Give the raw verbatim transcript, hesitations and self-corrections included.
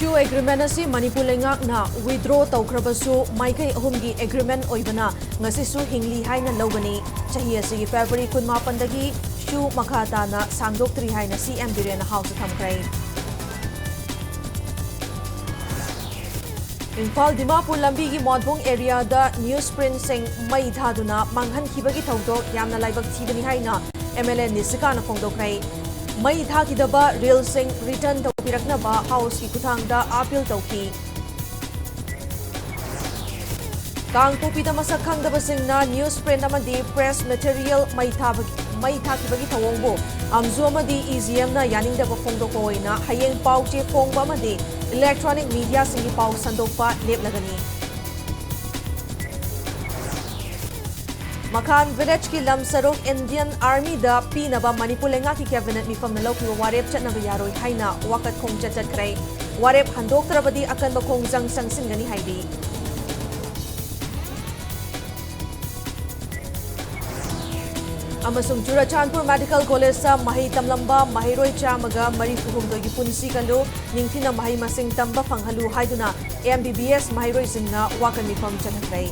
ꯁꯤꯌꯨ agreement ꯑꯁꯤ ꯃꯅꯤꯄꯨꯔ ꯂꯩꯉꯥꯛꯅ withdraw ꯇꯧꯈ꯭ꯔꯕꯁꯨ ꯃꯥꯏꯀꯩ ꯑꯍꯨꯝꯒꯤ ꯑꯦꯒ꯭ꯔꯤꯃꯦꯟ ꯑꯣꯏꯕꯅ ꯉꯁꯤꯁꯨ ꯍꯤꯡꯂꯤ ꯍꯥꯏꯅ ꯂꯧꯒꯅꯤ꯫ ꯆꯍꯤ ꯑꯁꯤꯒꯤ ꯐꯦꯕ꯭ꯔꯨꯋꯥꯔꯤ ꯀꯨꯟꯃꯥꯄꯟꯗꯒꯤ ꯁꯤꯌꯨ ꯃꯈꯥ ꯇꯥꯅ ꯁꯥꯡꯗꯣꯛꯇ꯭ꯔꯤ ꯍꯥꯏꯅ ꯁꯤ ꯑꯦꯝ ꯕꯤꯔꯦꯟꯅ ꯍꯥꯎꯁꯇ ꯊꯝꯈ꯭ꯔꯦ꯫ ꯏꯝꯐꯥꯜ ꯗꯤꯃꯥꯄꯨꯔ ꯂꯝꯕꯤꯒꯤ ꯃꯣꯠꯕꯨꯡ ꯑꯦꯔꯤꯌꯥꯗ ꯅ꯭ꯌꯨꯁ ꯄ꯭ꯔꯤꯟꯠꯁꯤꯡ ꯃꯩ ꯊꯥꯗꯨꯅ ꯃꯥꯡꯍꯟꯈꯤꯕꯒꯤ ꯊꯧꯗꯣꯛ ꯌꯥꯝꯅ ꯂꯥꯏꯕꯛ ꯊꯤꯕꯅꯤ ꯍꯥꯏꯅ ꯑꯦꯝ ꯑꯦꯜ ꯑꯦ ꯅꯤꯁꯤꯀꯥꯅ ꯐꯣꯡꯗꯣꯛꯈ꯭ꯔꯦ꯫ ꯃꯩ ꯊꯥꯈꯤꯗꯕ ꯔꯤꯜꯁꯤꯡ ꯔꯤꯇꯔꯟ ꯇꯧꯕꯤꯔꯛꯅꯕ ꯍꯥꯎꯁꯀꯤ ꯈꯨꯠꯊꯥꯡꯗ ꯑꯥꯄꯤꯜ ꯇꯧꯈꯤ꯫ ꯀꯥꯡꯄꯣꯛꯄꯤꯗ ꯃꯁꯛ ꯈꯪꯗꯕꯁꯤꯡꯅ ꯅ꯭ꯌꯨꯁ ꯄ꯭ꯔꯤꯟꯠ ꯑꯃꯗꯤ ꯄ꯭ꯔꯦꯁ ꯃꯦꯇꯔꯤꯌꯦꯜ ꯃꯩ ꯊꯥꯕꯒꯤ, ꯃꯩ ꯊꯥꯈꯤꯕꯒꯤ ꯊꯧꯑꯣꯡꯕꯨ ꯑꯝꯖꯨ ꯑꯃꯗꯤ ꯏ ꯖꯤ ꯑꯦꯝꯅ ꯌꯥꯅꯤꯡꯗꯕ ꯐꯣꯡꯗꯣꯛꯄ ꯑꯣꯏꯅ ꯍꯌꯦꯡ ꯄꯥꯎ ꯆꯦ ꯐꯣꯡꯕ ꯑꯃꯗꯤ ꯏꯂꯦꯛꯇ꯭ꯔꯣꯅꯤꯛ ꯃꯤꯗꯤꯌꯥꯁꯤꯡꯒꯤ ꯄꯥꯎ ꯁꯟꯗꯣꯛꯄ ꯂꯦꯞꯂꯒꯅꯤ꯫ ꯃꯈꯥꯟ ꯚꯤꯂꯦꯖꯀꯤ ꯂꯝ ꯁꯔꯨꯛ ꯏꯟꯗꯤꯌꯟ ꯑꯥꯔꯃꯤꯗ ꯄꯤꯅꯕ ꯃꯅꯤꯄꯨꯔ ꯂꯩꯉꯥꯛꯀꯤ ꯀꯦꯕꯤꯅꯦꯠ ꯃꯤꯐꯝꯅ ꯂꯧꯈꯤꯕ ꯋꯥꯔꯦꯞ ꯆꯠꯅꯕ ꯌꯥꯔꯣꯏ ꯍꯥꯏꯅ ꯋꯥꯀꯠ ꯈꯣꯡꯆꯠ ꯆꯠꯈ꯭ꯔꯦ꯫ ꯋꯥꯔꯦꯞ ꯍꯟꯗꯣꯛꯇ꯭ꯔꯕꯗꯤ ꯑꯀꯟꯕ ꯈꯣꯡꯖꯪ ꯆꯪꯁꯤꯟꯒꯅꯤ ꯍꯥꯏꯔꯤ꯫ ꯑꯃꯁꯨꯡ ꯆꯨꯔꯆꯥꯟꯄꯨꯔ ꯃꯦꯗꯤꯀꯦꯜ ꯀꯣꯂꯦꯖꯇ ꯃꯍꯩ ꯇꯝꯂꯝꯕ ꯃꯍꯩꯔꯣꯏ ꯆꯥꯝꯃꯒ ꯃꯔꯤꯐꯨꯍꯨꯝꯗꯣꯏꯒꯤ ꯄꯨꯟꯁꯤ ꯀꯜꯂꯨ, ꯅꯤꯡꯊꯤꯅ ꯃꯍꯩ ꯃꯁꯤꯡ ꯇꯝꯕ ꯐꯪꯍꯜꯂꯨ ꯍꯥꯏꯗꯨꯅ ꯑꯦꯝ ꯕꯤ ꯕꯤ ꯑꯦꯁ ꯃꯍꯩꯔꯣꯏꯁꯤꯡꯅ ꯋꯥꯀꯠ ꯃꯤꯐꯝ ꯆꯠꯊꯈ꯭ꯔꯦ꯫